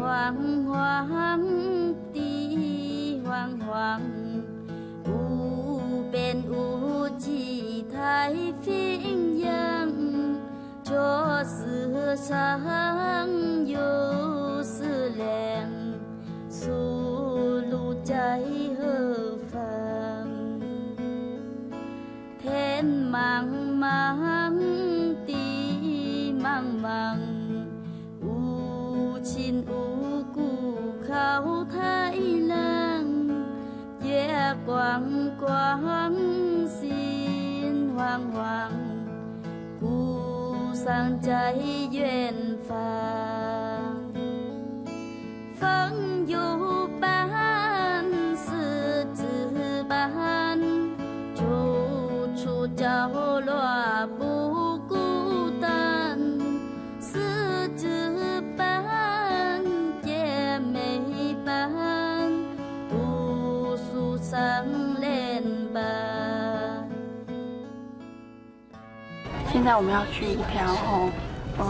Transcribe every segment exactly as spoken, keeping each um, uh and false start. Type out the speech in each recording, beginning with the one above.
黃黃地黃黃，無邊無際太平洋，就是山又是嶺，出路在何方？ 天茫茫，地茫茫，無親無故靠太郎。月光光，心慌慌，故鄉在遠方。 朋友伴，十指伴，走出角落不孤单。十指伴，姐妹伴，读书相连吧。 现在我们要去一条，呃，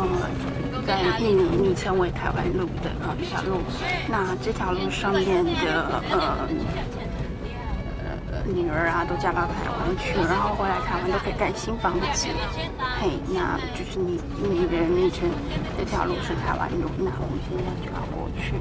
在印尼昵称为台湾路的，呃，一条路。那这条路上面的，呃，呃，女儿啊，都嫁到台湾去，然后回来台湾都可以盖新房子。嘿，那就是你，印尼人昵称这条路是台湾路，那我们现在就要过去。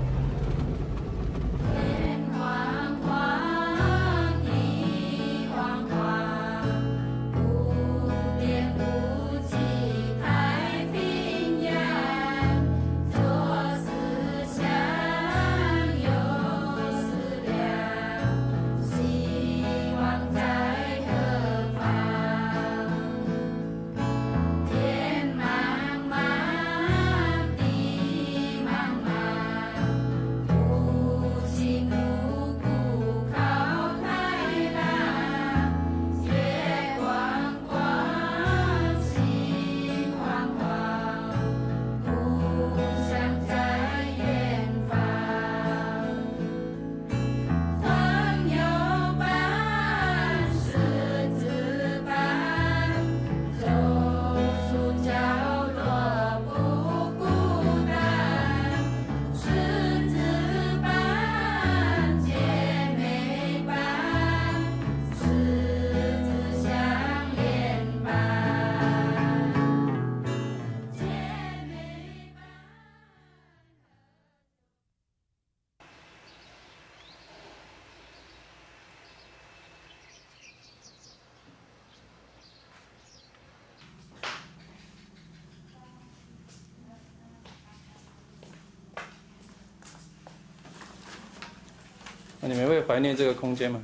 那你们会怀念这个空间吗？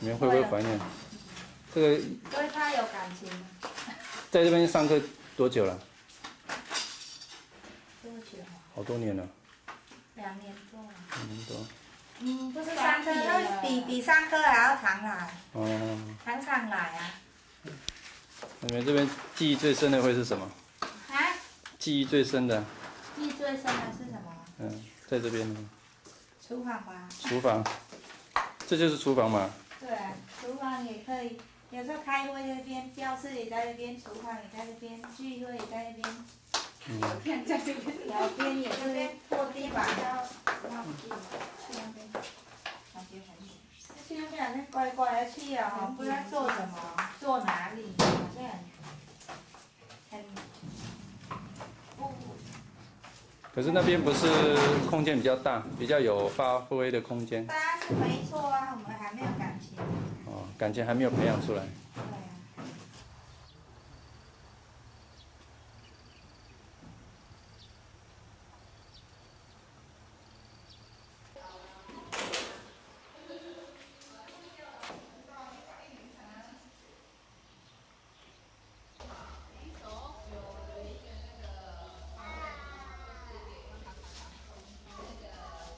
你们会不会怀念？这个对他有感情吗？在这边上课多久了？多久？好多年了。两年多了。两年多。嗯，不是上课，比，比上课还要常来。哦。常常来啊。你们这边记忆最深的会是什么？啊？记忆最深的。记忆最深的是什么？嗯，在这边呢。厨房吧。厨房，这就是厨房嘛。对啊，厨房也可以，有时候开会这边，教室也在这边，厨房也在这边，聚会也在这边。嗯。聊天在这边。聊天也是拖地板。去那边，感觉很远。去那边好像怪怪的，去啊，不知道做什么，坐哪里，好像很，很，不，可是那边不是空间比较大，比较有发挥的空间？当然是没错啊，我们还没有感情。哦，感情还没有培养出来。对啊。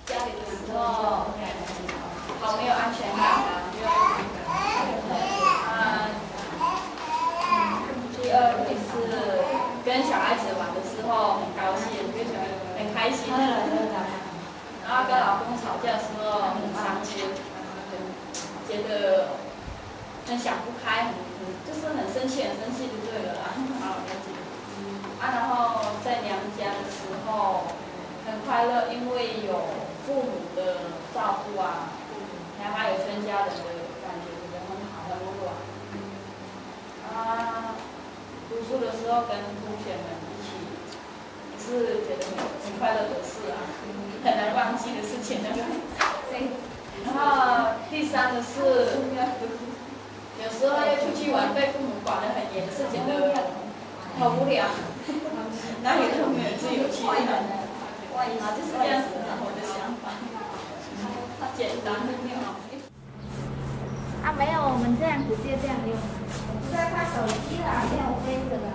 家里的时候，好没有安全感啊，没有安全感。啊，第二个是跟小孩子玩的时候很高兴，很开心。然后跟老公吵架的时候很伤心，觉得很想不开，很，很，就是很生气，很生气就对了啦。啊，了解。啊，然后在娘家的时候，很快乐，因为有父母的照顾啊，然后还有全家人的感觉，觉得很好，很温暖。啊，读书的时候跟同学们一起，也是觉得很快乐的事啊，很难忘记的事情。对。然后第三个是，有时候要出去玩，被父母管得很严，是觉得好无聊，哪里都没有自由去。啊，就是这样子啊，我的想法，简单。啊，没有，我们这样直接这样用。我在看手机啦，没有飞着啦。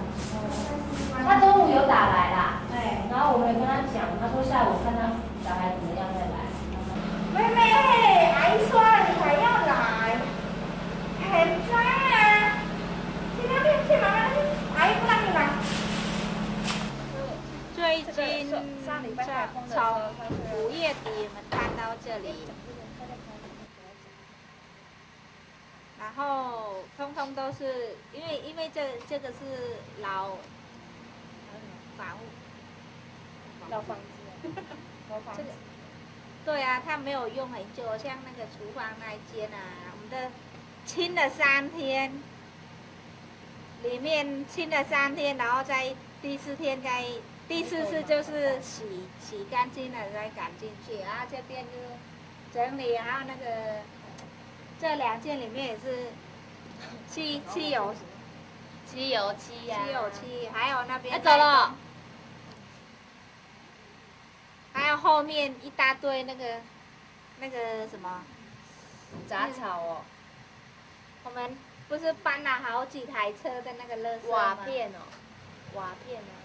他中午有打来啦，哎。然后我们有跟他讲，他说下午看他小孩怎么样再来。妹妹，阿姨说了你还要来，很乖啊。去那边去，妈妈那边，阿姨不让你来。最近从五月底我们搬到这里，然后通通都是因为因为这这个是老房屋，老房子，老房子。这个对啊，它没有用很久，像那个厨房那一间啊，我们的清了三天，里面清了三天，然后在第四天再第四次就是洗洗干净了再赶进去啊，这边就整理，还有那个这两件里面也是漆漆油漆油漆呀、漆油漆，还有那边要走了。还有后面一大堆那个那个什么杂草哦，我们不是搬了好几台车的那个垃圾吗？瓦片哦，瓦片啊。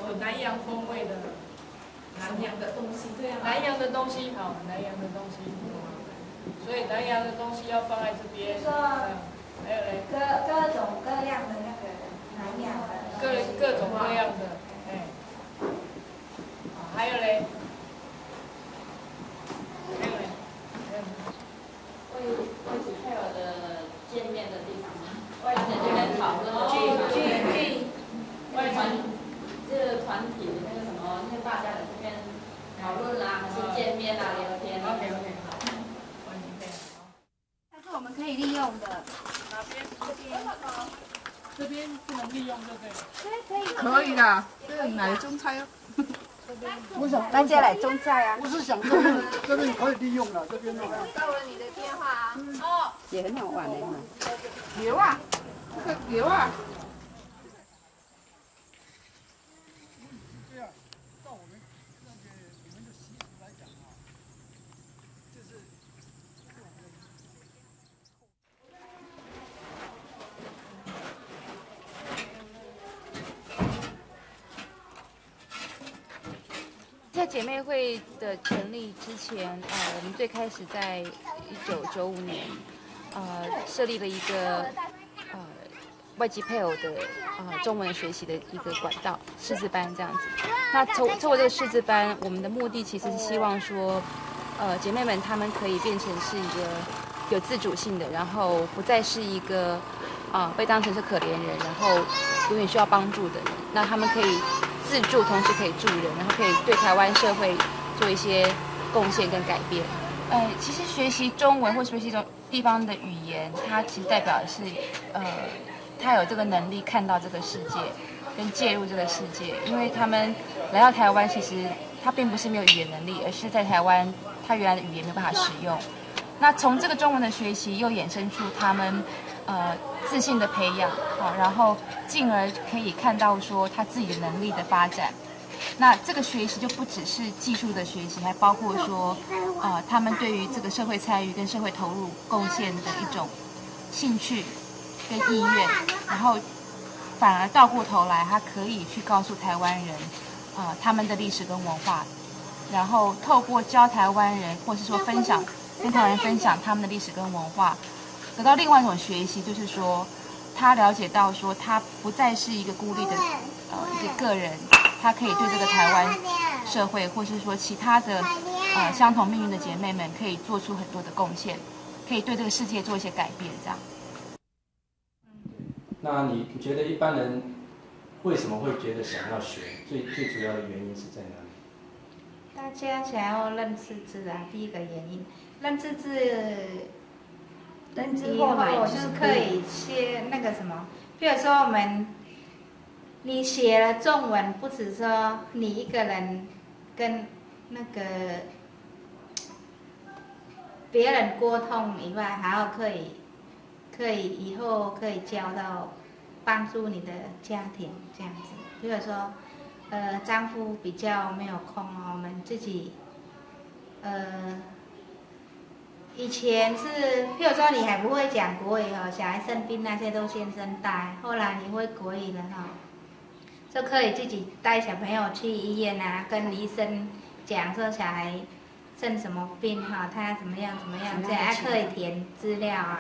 有南洋风味的，南洋的东西，对啊，南洋的东西，好，南洋的东西，所以南洋的东西要放在这边。就说，嗯，还有嘞，各各种各样的那个南洋的各各种各样的，哎，好，还有嘞，还有嘞，还有嘞。 为为其配偶的见面的地方吗？为其这边讨论的地方。聚聚聚。为团这个团体的那个什么，那个大家的这边讨论啦，还是见面啊、聊天啊？OK OK，好。为其配偶。它是我们可以利用的。哪边？这边。这边不能利用，对不对？这边可以。可以啦，这个买中菜哦。 我想，大家来种菜啊。我是想这边，这边可以利用了，这边弄。告诉你的电话啊。哦。也很好玩的哈。有啊，这个有啊。这样，照我们那个我们的习俗来讲啊，就是在姐妹会的成立之前，呃，我们最开始在一九九五年，呃，设立了一个，呃，外籍配偶的，呃，中文学习的一个管道，师资班这样子。那透透过这个师资班，我们的目的其实是希望说，呃，姐妹们她们可以变成是一个有自主性的，然后不再是一个，啊，被当成是可怜人，然后永远需要帮助的人。那她们可以自助，同时可以助人，然后可以对台湾社会做一些贡献跟改变。呃，其实学习中文或学习一种地方的语言，它其实代表的是，呃，他有这个能力看到这个世界，跟介入这个世界。因为他们来到台湾，其实他并不是没有语言能力，而是在台湾他原来的语言没有办法使用。那从这个中文的学习，又衍生出他们，呃，自信的培养，好，然后进而可以看到说他自己的能力的发展。那这个学习就不只是技术的学习，还包括说，呃，他们对于这个社会参与跟社会投入贡献的一种兴趣跟意愿，然后反而倒过头来，他可以去告诉台湾人，呃，他们的历史跟文化，然后透过教台湾人，或是说分享，跟台湾人分享他们的历史跟文化，得到另外一种学习，就是说，他了解到说，他不再是一个孤立的，呃，一个个人，他可以对这个台湾社会，或是说其他的呃相同命运的姐妹们，可以做出很多的贡献，可以对这个世界做一些改变，这样。那你你觉得一般人为什么会觉得想要学？最最主要的原因是在哪里？大家想要认识字啊，第一个原因，认识字，认知以后来就后就是可以写那个什么，比如说我们，你写了中文，不只说你一个人跟那个别人沟通以外，还要可以可以以后可以教到帮助你的家庭这样子。比如说，呃，丈夫比较没有空哦，我们自己，呃，以前是，譬如说你还不会讲国语哦，小孩生病那些都先生带，后来你会国语了哈，就可以自己带小朋友去医院啊，跟医生讲说小孩生什么病哈，他怎么样怎么样，这样还可以填资料啊，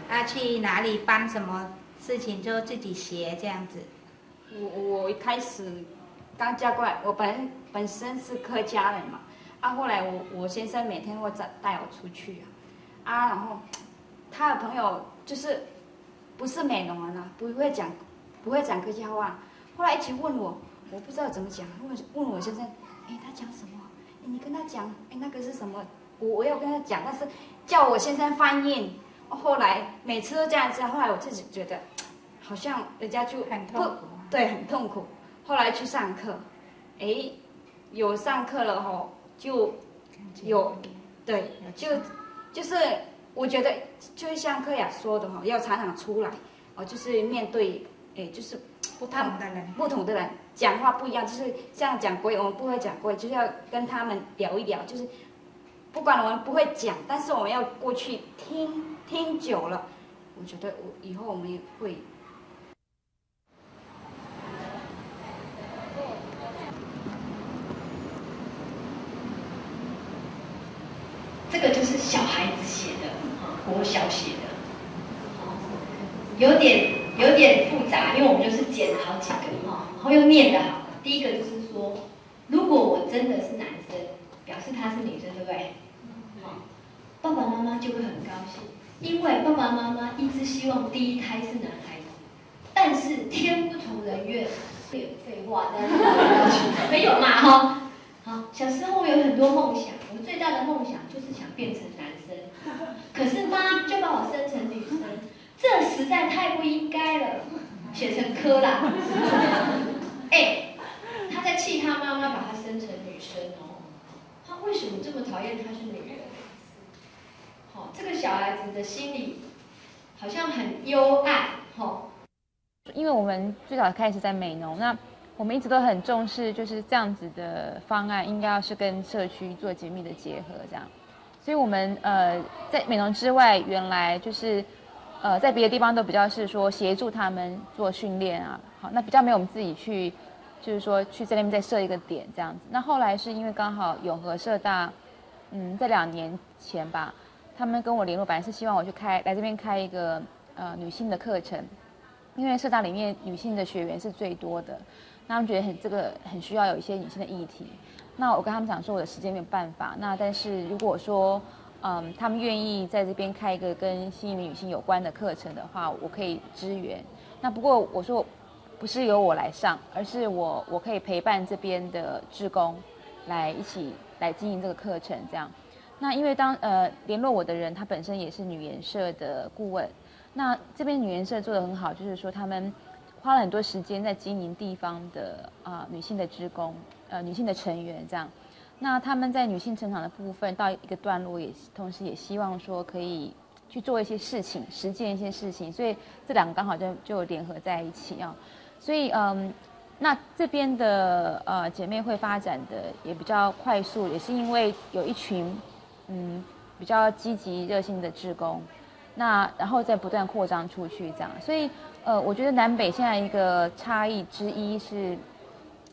啊去哪里办什么事情就自己写这样子。我我一开始刚嫁过来，我本本身是客家人嘛，啊后来我我先生每天会带带我出去啊，啊然后他的朋友就是不是美浓人啊，不会讲不会讲客家话，后来一直问我，我不知道怎么讲，问问我先生，哎他讲什么？哎你跟他讲，哎那个是什么？我我要跟他讲，但是叫我先生翻译，后来每次都这样子，后来我自己觉得。好像人家就很痛苦啊对，很痛苦。后来去上课，诶，有上课了吼，就有对，就就是我觉得就是像克雅说的吼，要常常出来哦，就是面对诶，就是不同的人，不同的人讲话不一样，就是像讲国语，我们不会讲国语，就是要跟他们聊一聊，就是不管我们不会讲，但是我们要过去听听久了，我觉得我以后我们也会。这个就是小孩子写的，国小写的，有点有点复杂，因为我们就是剪好几个哈，然后用念的好了。第一个就是说，如果我真的是男生，表示他是女生，对不对？好，爸爸妈妈就会很高兴，因为爸爸妈妈一直希望第一胎是男孩子，但是天不从人愿，废话，没有嘛哈。好，小时候我有很多梦想，我最大的梦想就是想变成男生，可是妈就把我生成女生，这实在太不应该了，写成科啦。哎，他在气他妈妈把他生成女生哦，他为什么这么讨厌他是女人？好，这个小孩子的心里好像很幽暗，吼。因为我们最早开始在美浓，那我们一直都很重视，就是这样子的方案应该要是跟社区做紧密的结合，这样。所以我们呃在美浓之外，原来就是呃在别的地方都比较是说协助他们做训练啊，好，那比较没有我们自己去，就是说去在那边再设一个点这样子。那后来是因为刚好永和社大，嗯，在两年前吧，他们跟我联络，本来是希望我去开来这边开一个呃女性的课程，因为社大里面女性的学员是最多的，那他们觉得很这个很需要有一些女性的议题。那我跟他们讲说我的时间没有办法，那但是如果说嗯他们愿意在这边开一个跟新移民女性有关的课程的话，我可以支援。那不过我说不是由我来上，而是我我可以陪伴这边的志工来一起来经营这个课程这样。那因为当呃联络我的人，他本身也是女研社的顾问，那这边女研社做的很好，就是说他们花了很多时间在经营地方的啊、女性的职工，呃女性的成员这样。那他们在女性成长的部分到一个段落，也同时也希望说可以去做一些事情，实践一些事情，所以这两个刚好就就联合在一起啊。所以嗯，那这边的呃姐妹会发展的也比较快速，也是因为有一群嗯比较积极热心的志工，那然后再不断扩张出去这样，所以呃，我觉得南北现在一个差异之一是，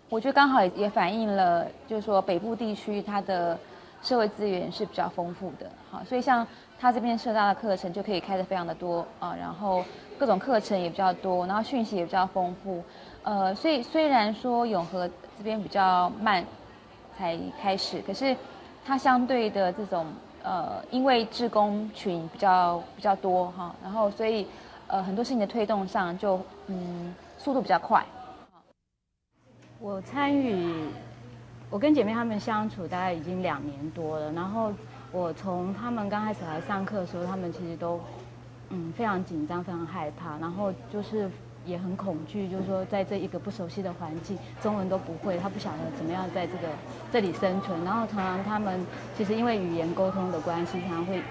我觉得刚好也也反映了，就是说北部地区它的社会资源是比较丰富的，好，所以像他这边社大的课程就可以开的非常的多啊，然后各种课程也比较多，然后讯息也比较丰富，呃，所以虽然说永和这边比较慢才开始，可是它相对的这种呃，因为志工群比较比较多哈，然后所以呃很多事情的推动上就嗯速度比较快。我参与，我跟姐妹她们相处大概已经两年多了，然后我从她们刚开始来上课的时候，她们其实都嗯非常紧张，非常害怕，然后就是也很恐惧，就是说在这一个不熟悉的环境，中文都不会，她不晓得怎么样在这个这里生存，然后常常她们其实因为语言沟通的关系，常常会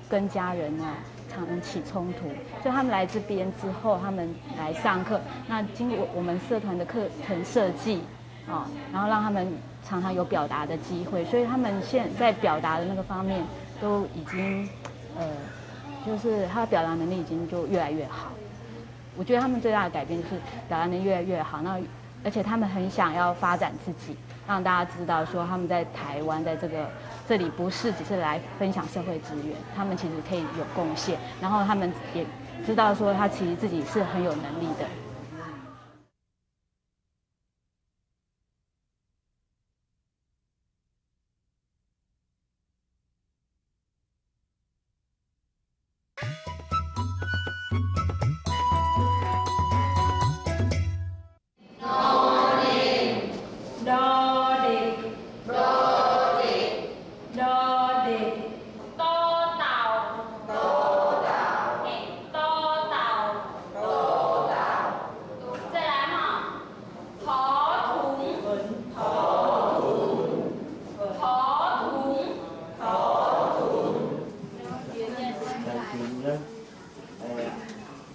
跟家人啊常常起冲突，所以他们来这边之后，他们来上课，那经过我们社团的课程设计，哦，然后让他们常常有表达的机会，所以他们现在表达的那个方面都已经，呃，就是他的表达能力已经就越来越好。我觉得他们最大的改变就是表达能力越来越好，那而且他们很想要发展自己，让大家知道说他们在台湾，在这个这里不是只是来分享社会资源，他们其实可以有贡献，然后他们也知道说他其实自己是很有能力的。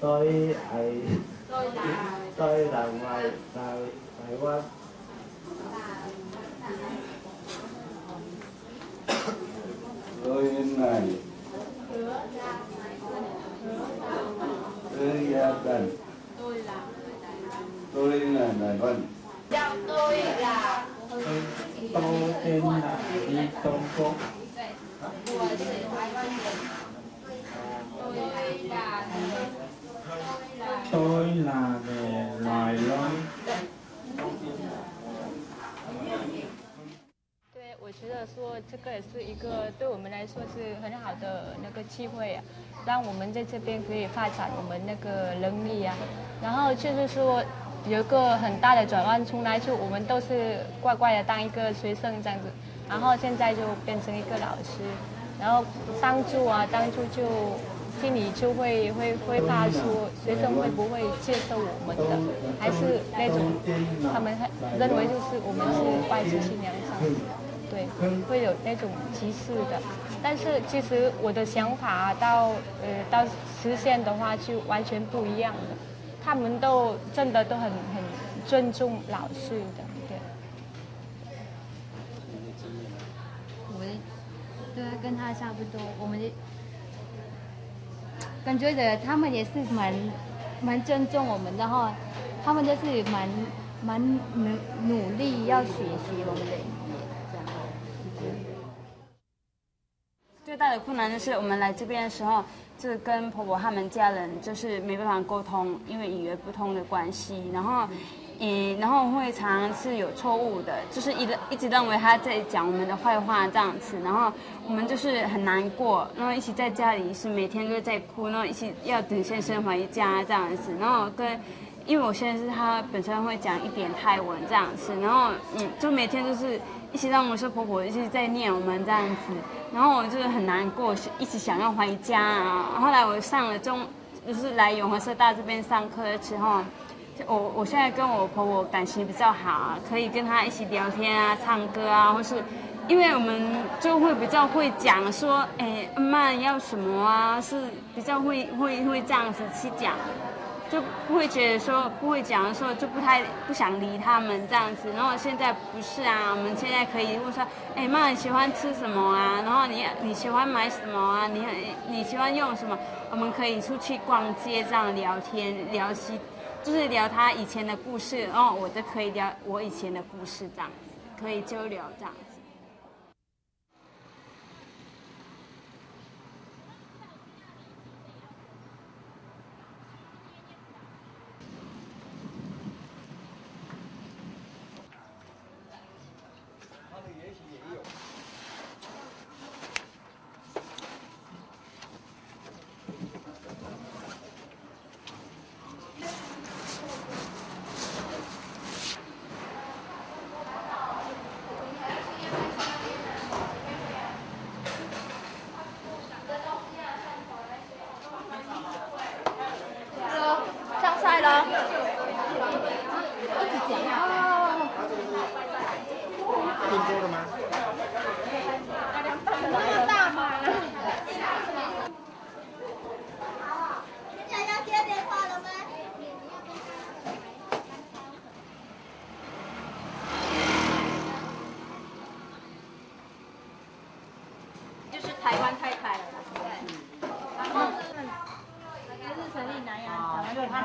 对，哎，对，人来，来，来我。对，来，对，人。 多年來，你中國。多年來，來來。对，我觉得说这个也是一个对我们来说是很好的那个机会啊，让我们在这边可以发展我们那个能力啊。然后就是说有一个很大的转弯，从来就我们都是乖乖的当一个学生这样子，然后现在就变成一个老师，然后当初啊，当初就心里就会会会怕说学生会不会接受我们的，还是那种他们认为就是我们是外籍新娘这样子，对，会有那种歧视的。但是其实我的想法到呃到实现的话就完全不一样了，他们都真的都很很尊重老师的，对。我对啊，跟他差不多，我们。感觉的他们也是蛮蛮尊重我们的哈，他们就是蛮蛮努努力要学习我们的语言这样。最大的困难就是我们来这边的时候，就是跟婆婆他们家人就是没办法沟通，因为语言不通的关系，然后。嗯，然后会常常是有错误的，就是一一直认为他在讲我们的坏话这样子，然后我们就是很难过，然后一起在家里是每天都在哭，然后一起要等先生回家这样子，然后跟，因为我先生是他本身会讲一点泰文这样子，然后嗯，就每天就是一起让我说婆婆一直在念我们这样子，然后我就是很难过，一直想要回家啊。后来我上了中，就是来永和社大这边上课的时候。我我现在跟我婆婆感情比较好啊，可以跟她一起聊天啊、唱歌啊，或是因为我们就会比较会讲说，哎，妈要什么啊，是比较会会会这样子去讲，就不会觉得说不会讲的时候就不太不想理他们这样子。然后现在不是啊，我们现在可以问说，哎，妈你喜欢吃什么啊？然后你你喜欢买什么啊？你你喜欢用什么？我们可以出去逛街这样聊天聊西。 就是聊他以前的故事，然后我就可以聊我以前的故事，这样子可以交流这样子。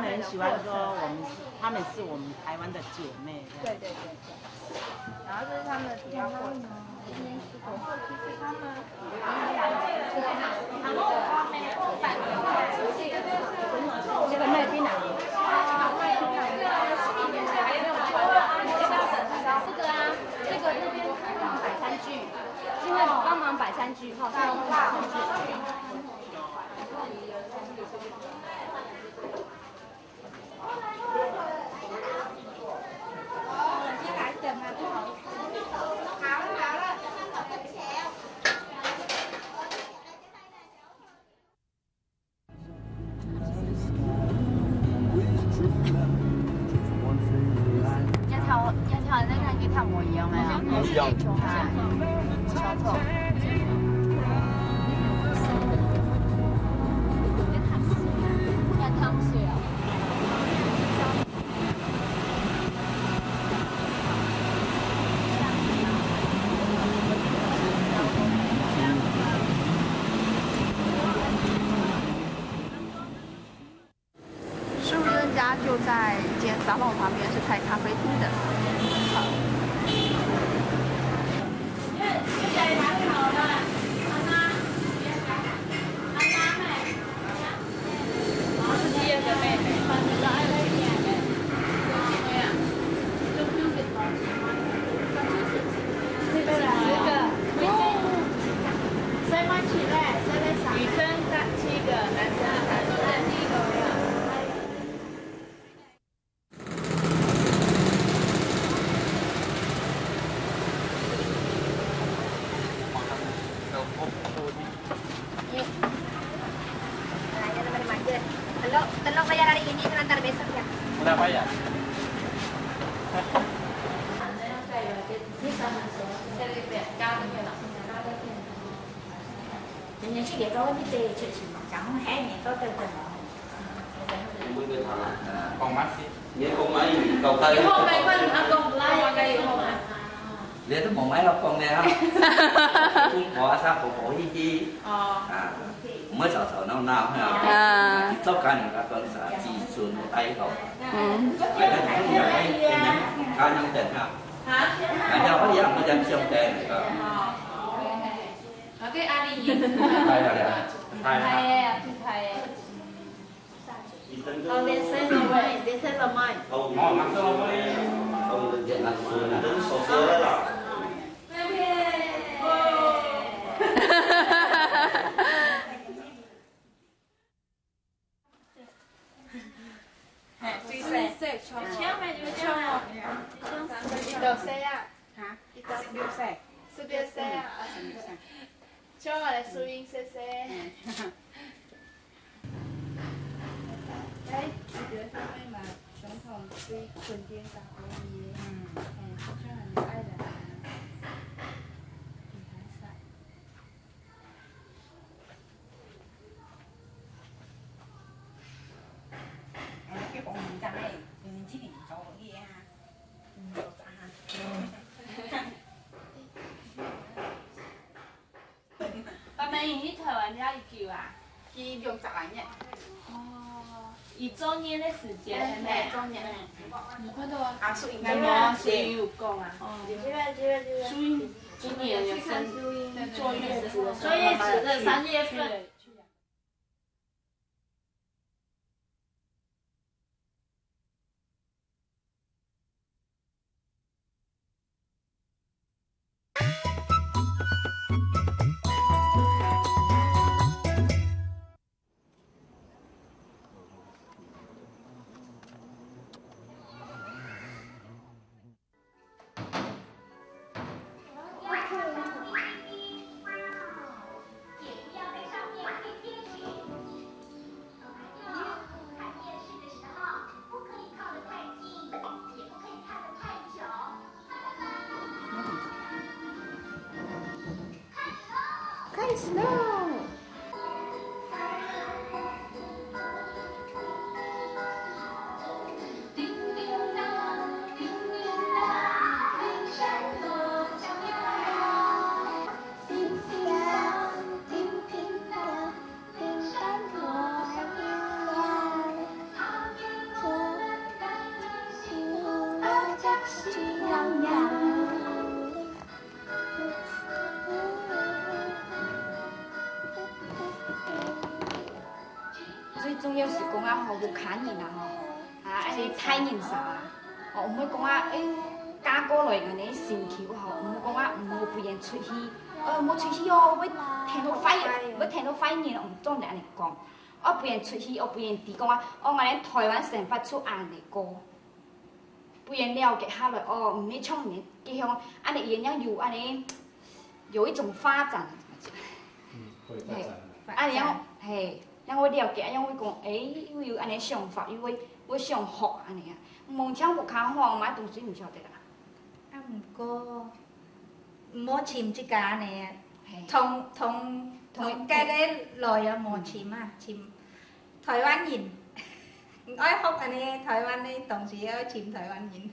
很喜欢说我们是，他们是我们台湾的姐妹。对对对对。然后这是他们的主要过程。这个卖冰啊。这个啊，这个那边帮忙摆餐具，另外帮忙摆餐具哈，帮忙摆餐具。要跳，要跳，那个跟跳舞一样啊，还是练球啊？球头。要跳舞啊。 树人家就在一间沙龙旁边，是开咖啡厅的。Telok, telok bayar hari ini, terlantar besok ya. Udah bayar? 人家去年搞我们这一出去嘛，讲我们海年搞这个嘛。你们跟他讲嘛，你讲嘛，你搞他。以后没关系，阿公，来，应该以后嘛。你都冇买老公的啊，公婆啊，啥婆婆嘻嘻。哦。啊，毋好吵吵鬧鬧哈。啊。做家人个讲啥，子孙带好。嗯。哎，那你讲，哎，哎，那家人等哈。啊？哎，要不然我讲兄弟那个。哦。 OK，阿里。太好了，太好。太好了，太好了。哦，你先落去，你先落去。哦，馬上落去。哦，你先落去。嘿，最細。最細，像，像哦。幾多歲啊？哈？幾多？十六歲。十六歲啊。嗯，十六歲。像𠊎个樹英細細。嗯。哎，你覺得上面嘛，傳統對春天打火機。嗯。哎，像很愛的啊。很開心。 哎，去報名針咧，報名針你做好个啊。嗯，做啥哈？阿妹，你去台灣了幾久啊？去兩隻月。哦，佢做月个時間，哎，係無？哎，做月。你看到啊？阿叔應該無，阿叔有講啊。哦。樹英今年有生，坐月子的時候，坐月子的三月份。 开始喽！重要係講啊，吼，屋下人啊，吼，啊，恁呢大人儕啊，哦，毋好講啊，誒，嫁過來恁呢心臼吼，毋好講啊，毋好分人出去，呃，毋好出去哦，會聽到壞，會聽到壞人哦，毋準恁呢講。哦，分人出去，哦，分人知講啊，哦，𠊎等台灣生活就恁呢過。 分人了解下來，哦，毋係像人家鄉，恁呢佢等有恁呢，有一種發展，嗯，會發展。恁呢樣，嘿，恁會了解，恁樣會講，誒，又有恁呢想法，又會會想學恁呢啊。毋像屋下吼，麼个東西毋曉得啦。啊，毋過，毋好尋自家恁呢，嘿，同同同該个來啊，無尋啊，尋。 台灣人，毋愛學恁呢台灣个東西，愛尋台灣人，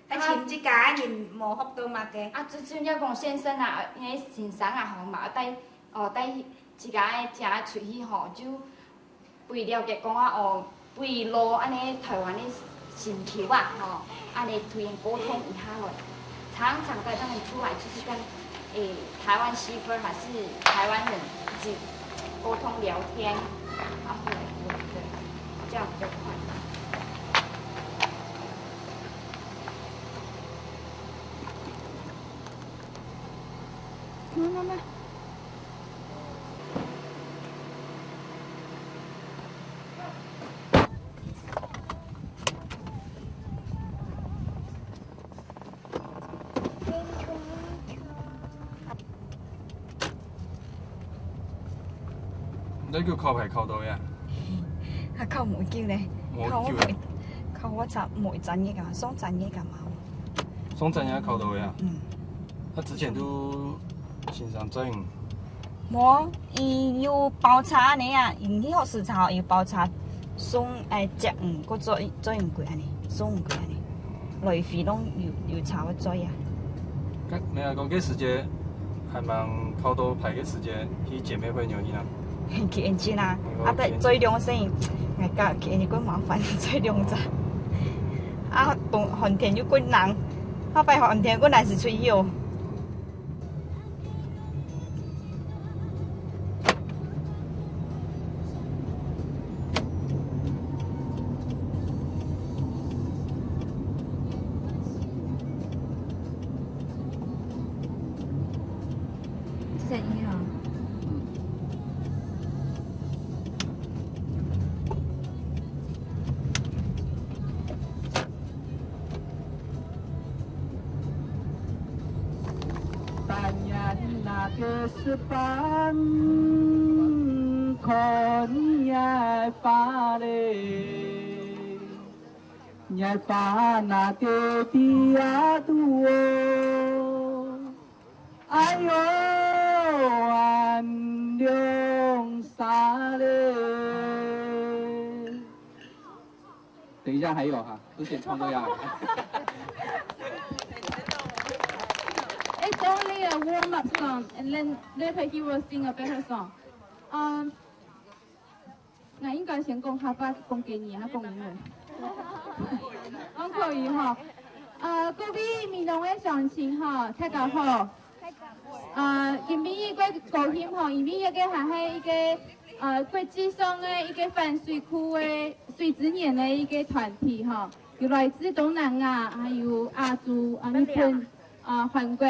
愛尋自家个人無學到麼个。啊，最主要講先生啊，因為先生啊吼，嘛愛帶哦帶自家个姐出去吼，就分了解講啊哦，分老恁呢台灣个心臼啊吼，恁呢同人溝通一下咯。 常常帶他們出來，就是跟誒台灣媳婦還是台灣人一起溝通聊天，然後來對，這樣比較快。慢慢慢。 你叫考牌考到呀？還考無久呢，無久考我無，考我差無一隻月啊，上隻月啊嘛。上隻月考到呀？嗯。那之前都先生在。無，伊有包車呢啊，伊去學駛車，有包車送，誒，接毋過載，載毋過恁呢，送毋過恁呢，來回攏有有車會載啊。該，沒有，講該時節還吂考到牌个時節，去姊妹會有去啊？去應徵啊，哦啊，但最兩聲，哎，甲去應徵過麻煩，最兩隻。啊，冬寒天又過冷，後擺寒天過冷是吹油。 等一下還有哈，之前唱這樣。It's only a warm-up song, and then later he will sing a better song. Um, 那應該先講客話，講國語，還講英文？講國語哈。呃，各位美濃个鄉親哈，大家好。呃，今晡日个高興哈，因為這个還係一个呃國際上个一个反水庫个水資源个一个團體哈，有來自東南亞，還有亞洲啊、日本啊、韓國，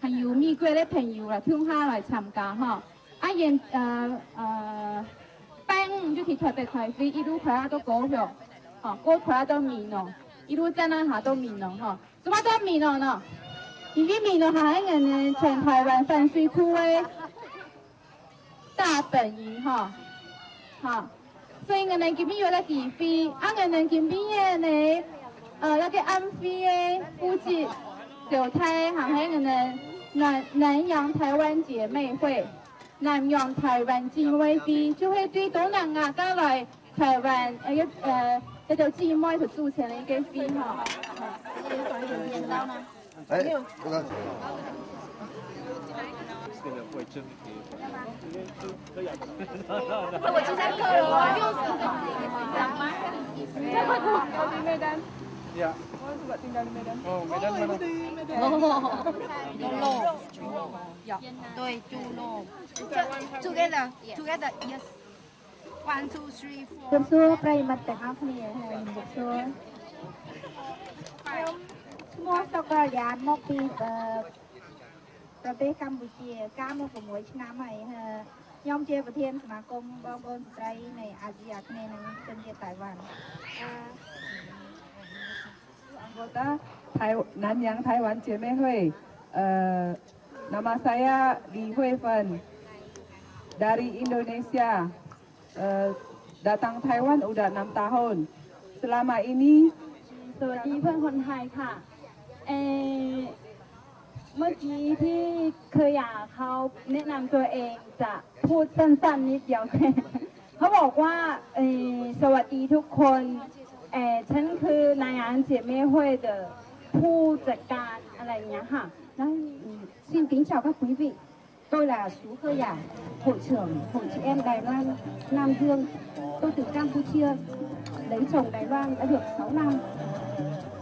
還有美國个朋友啦，共下來參加哈。 啊，𠊎，呃，呃，拜五就去台北開會，一路開啊到高雄，吼，過開啊到美濃，一路再那下到美濃吼。做麼到美濃呢？因為美濃還係𠊎等全台灣反水庫个大本營吼，吼。所以𠊎等今晡日有个機會，啊，𠊎等今晡日呢，呃，該个安徽个負責招待，還係𠊎等南南洋台灣姐妹會。 南洋台灣姊妹會，就係對東南亞過來台灣，呃，呃，這兜姊妹所組成个一个會吼。哎，我看。我就在客人啊，又是这样子一个新娘吗？呀，哦，没得没得。对，猪肉。Together, together, yes. One, two, three, four. ជំរាបសួរប្រិយមិត្តទាំងអស់គ្នា ហើយជំរាបសួរខ្ញុំឈ្មោះសុកកល្យាន មកពីអឺប្រទេសកម្ពុជា ការមក 6 ឆ្នាំហើយហើយខ្ញុំជាប្រធានសមាគមបងប្អូនស្ត្រីនៃអាស៊ីអាគ្នេយ៍ និងជនជាតិតៃវ៉ាន់អឺ Anggota Taiw- Nanyang Taiwan 姐妹会. Eh, nama saya Li Hui Fen dari Indonesia. Eh, datang Taiwan udah enam tahun. Selama ini สวัสดีเพื่อนคนไทยค่ะ เออเมื่อกี้ที่เคยอยากเขาแนะนำตัวเองจะพูดสั้นๆนิดเดียว เขาบอกว่าเออสวัสดีทุกคนเออฉันคือนายอันเจียเม่ห้วยเดอผู้จัดการอะไรอย่างเงี้ยค่ะ Xin kính chào các quý vị. Tôi là Sú Khơ Yả, hội trưởng hội chị em Đài Loan Nam Dương. Tôi từ Campuchia, lấy chồng Đài Loan đã được sáu năm.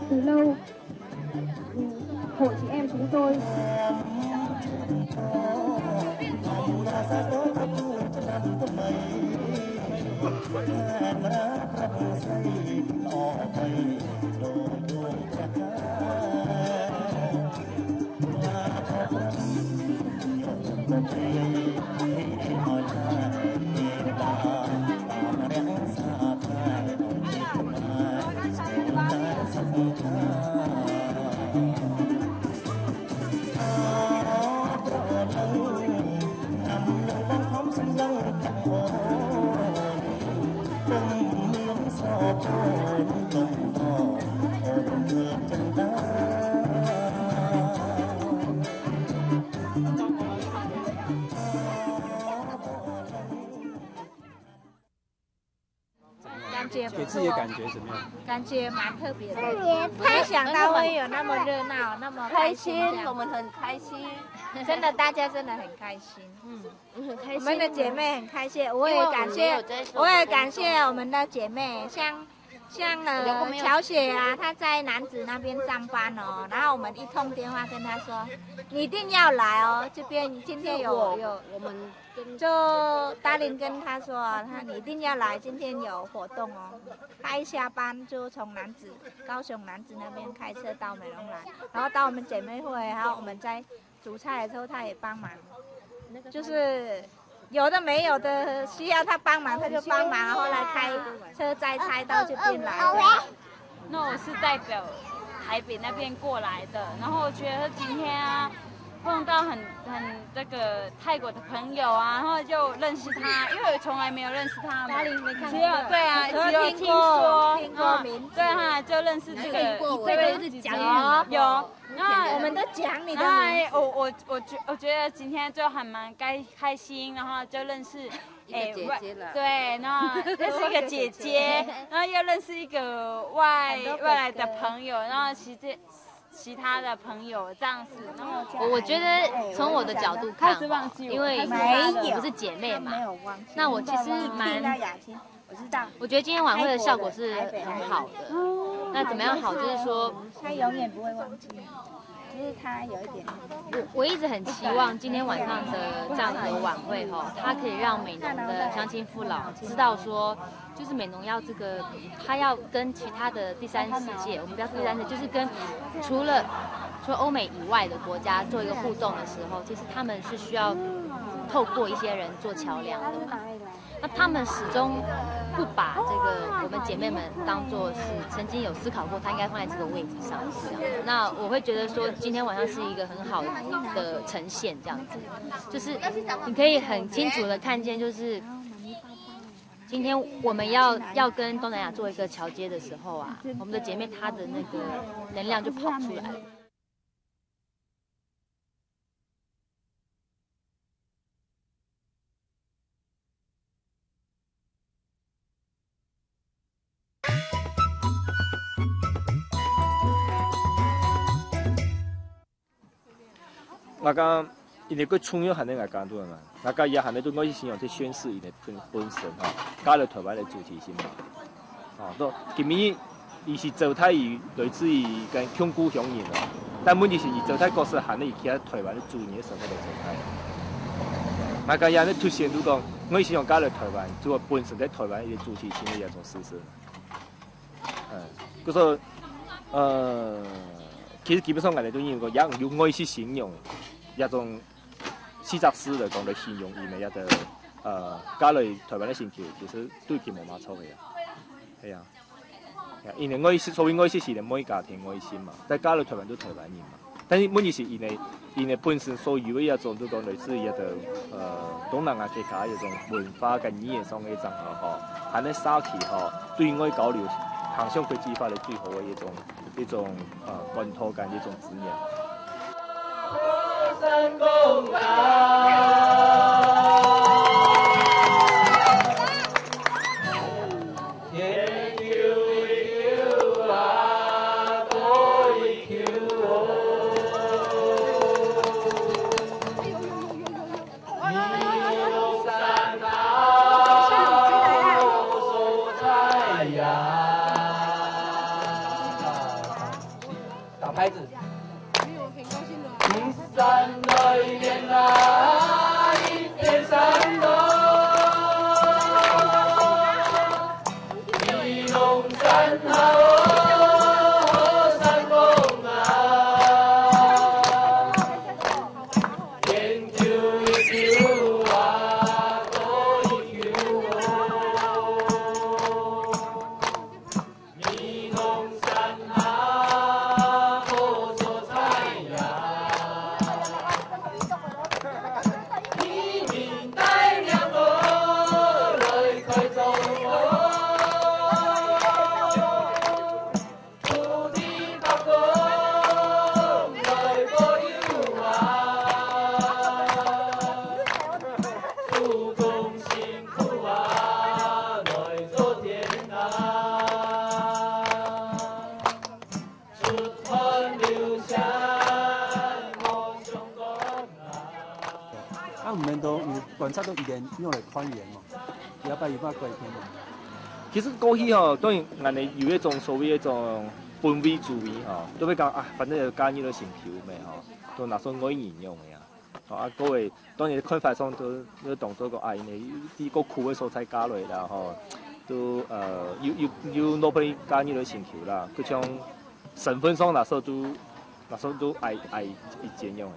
Từ lâu, hội chị em chúng tôi感觉不错，给自己的感觉怎么样？感觉蛮特别的。没想到会有那么热闹，那么开心这样。我们很开心。真的，大家真的很开心。嗯，很开心。我们的姐妹很开心，我也感谢，我也感谢我们的姐妹，像像呃乔雪啊，她在男子那边上班哦，然后我们一通电话跟她说，你一定要来哦，这边今天有有我们就达林跟她说，她你一定要来，今天有活动哦。她一下班就从男子高雄男子那边开车到美浓来，然后到我们姐妹会，然后我们在煮菜的时候她也帮忙，就是有的没有的需要她帮忙，她就帮忙，然后来开车载菜到这边来。那我是代表台北那边过来的，然后我觉得今天啊，碰到很很那个泰国的朋友啊，然后就认识他，因为我从来没有认识他们，只有对啊，只有听说，听过名字，对哈，就认识这个，我都是讲哦，有，然后我们都讲你的哎，名字。我我我觉我觉得今天就还蛮开开心，然后就认识。一个姐姐了。对，然后认识一个姐姐，然后又认识一个外外来的朋友，然后其实其他的朋友这样子，然后我我觉得从我的角度看哈，因为没有我们是姐妹嘛，没有忘记。那我其实蛮，我知道，我觉得今天晚会的效果是很好的。那怎么样好？就是说，他永远不会忘记你，就是他有一点。我我一直很期望今天晚上的这样子的晚会哈，它可以让美浓的乡亲父老知道说，就是美浓要这个，它要跟其他的第三世界，我们不要说第三世界，就是跟除了除了欧美以外的国家做一个互动的时候，其实他们是需要透过一些人做桥梁的嘛。那他们始终不把这个我们姐妹们当做是曾经有思考过，她应该放在这个位置上。那我会觉得说，今天晚上是一个很好的呈现，这样子，就是你可以很清楚的看见，就是今天我们要要跟东南亚做一个桥接的时候啊，我们的姐妹她的那个能量就跑出来了。 我讲，因為佢重要還係𠊎講到嘛，𠊎講也還係對外籍新娘去宣示佢个本本身吼，加入台灣个主體性嘛。吼，到今日佢是招待於來自於跟共故鄉人哦，但問題是佢招待角色還係佢企在台灣个主人个身份來招待。𠊎个人个出現就講，𠊎係想嫁來台灣，就本身在台灣一個主體性个一種事實。嗯，就說，呃，其實基本上，𠊎兜都認為講，也用外籍新娘這種四隻字來講來形容佢个一個，呃，嫁來台灣个心情，其實對佢無麼錯个呀。係啊。 因為外籍，所謂外籍係个每家庭外籍嘛，但嫁來台灣都台灣人嘛。但是問題係，因為，因為本身所有个一種，就講類似一個，呃，東南亞國家一種文化跟語言上个一種吼，還有社區吼，對外交流，行向國際化个最好个一種，一種，呃，管道跟一種資源。 打拍子。没有，很高兴的啊。啊，毋免到有觀察到佢等用來看人無？有擺有擺改變無？其實過去吼，當然，𠊎等有一種所謂一種本位主義吼，都會講啊，反正就嫁入來心臼咩吼，都拿做外人用个啊。吼，啊，各位，當然看法上都，都當做講啊，因為這個苦个所在嫁落啦吼，都，呃，有，有，有女朋友嫁入來心臼啦，就像 身份上那時候都，那時候都矮，矮一截樣。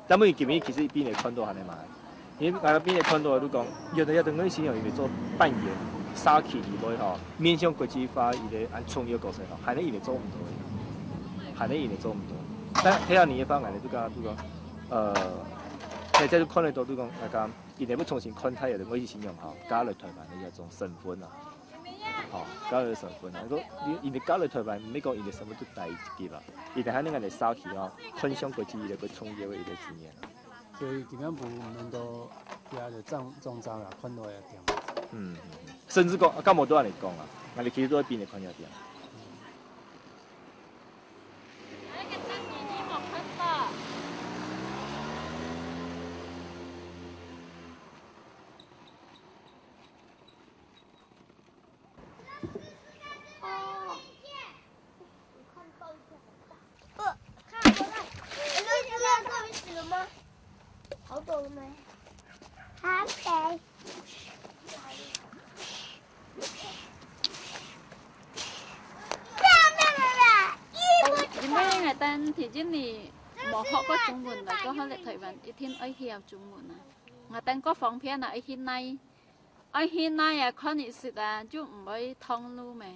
但係今日其實並無看到恁樣嘛，因為𠊎並無看到就講，有个有个外籍新娘因為做扮演，社區以外吼，面向國際化一個恁重要角色吼，還係因為做毋到个，還係因為做毋到。但聽到你个話，𠊎就講，就講，呃，大家都看得到，就講，大家一定要重新看待个外籍新娘吼，嫁來台灣个一種身份啊。 吼，嫁來身份啊，講你，你嫁來台灣，毋係講你个身份就低一級啊，你等下你个社區啊，看上國際一個重要个一個資源啊。所以今日無，毋免到，也就長，長者啦，看到也點。嗯，嗯，嗯。甚至講，啊，敢無都恁樣講啊，𠊎等其實都會比你看下點。 好多了没？好肥。因為𠊎等在印尼無學過中文，來過後來台灣一定愛曉中文啊。𠊎等較方便啊，愛去哪，愛去哪啊，看一息啊，就毋會蕩路咩。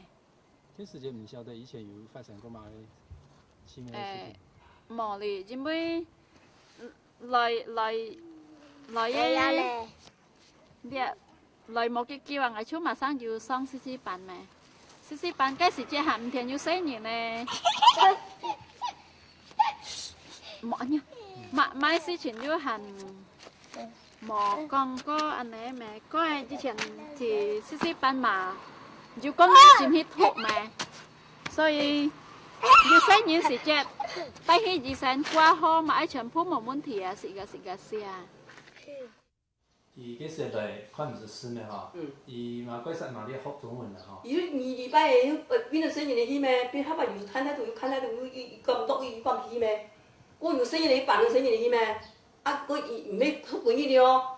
這時節毋曉得以前有發生過麼个趣味个事情。無哩，因為來，來，來个，這，來無幾久啊，𠊎就馬上就上四四班咩。四四班該時節還毋曾有細人呢。無恁樣，麼，麼个事情又還 無講過恁樣咩，過以前去四四班嘛，就講真係毒咩，所以有細人時節帶去醫生掛號嘛，愛全部無問題啊，食个食个食啊。佢該時來看毋識字咩吼，嗯。佢嘛怪煞嘛，你學中文了吼。佢二二擺个，呃，變成細人个去咩，變下擺有看下都有看下都有，佢佢敢讀佢敢去咩？我有細人个，扮成細人个去咩？ 啊，佢毋係讀本日个哦，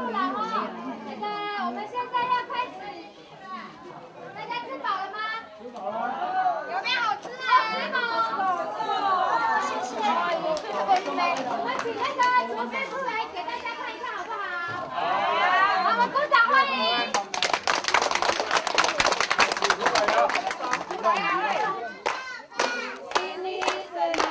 个，我们现在要开始，大家吃饱了吗？吃饱了。有没有好吃啊？好吃吗？谢谢。我们请那个厨师出来给大家看一看好不好？好，我们鼓掌欢迎。什么意思啊？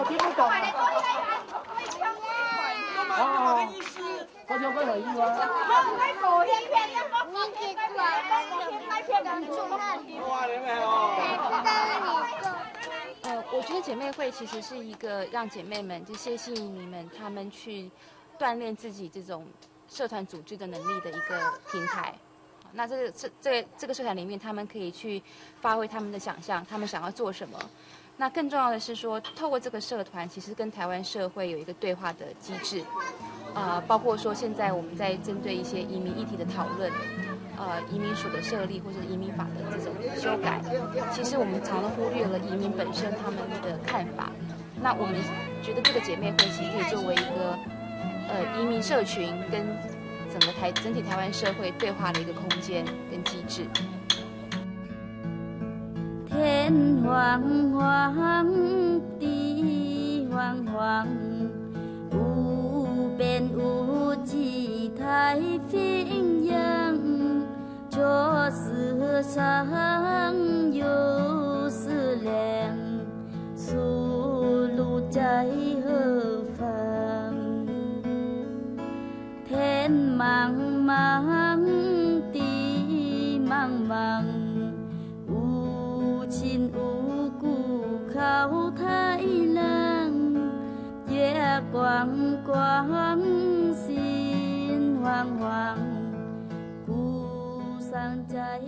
听不懂啊。哦，哦，哦。 呃，我觉姐妹会其实是一个让姐妹们，就谢谢你们，她们去锻炼自己这种社团组织的能力的一个平台。那这个社这这个社团里面，她们可以去发挥她们的想象，她们想要做什么。那更重要的是说，透过这个社团，其实跟台湾社会有一个对话的机制，呃，包括说现在我们在针对一些移民议题的讨论，呃，移民署的设立或者移民法的这种修改，其实我们常常忽略了移民本身他们的看法。那我们觉得这个姐妹会其实可以作为一个呃移民社群跟整个台整体台湾社会对话的一个空间跟机制。天荒荒，地荒荒，有边有际太平洋，就是长又是冷，思路在何方？天茫茫，地茫茫，有亲有故靠太郎，月光光，心慌慌，孤身在。